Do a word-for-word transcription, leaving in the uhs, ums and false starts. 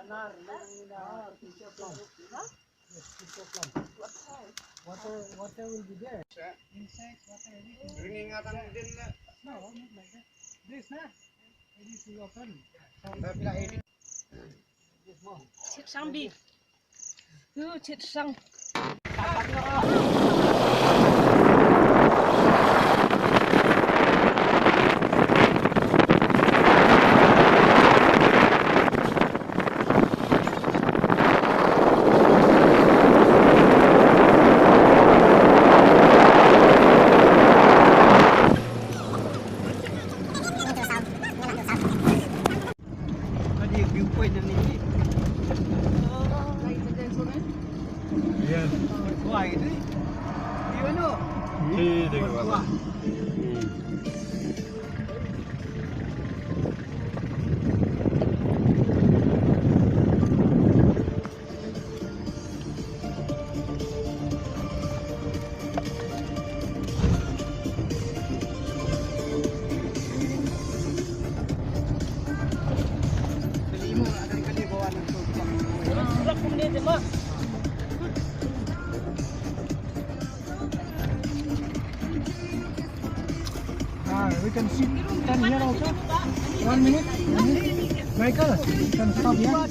Water, water will be there. Insects, water, everything. No, not like that. This, na? It is open. Chit sang bi. Tu chit sang. Tadi viewpoint yang ni. Yes. Wah, itu. Di mana? Di, di bawah. Hmm. Ah, we can sit, can here also. One minute, one minute. Michael, can stop here?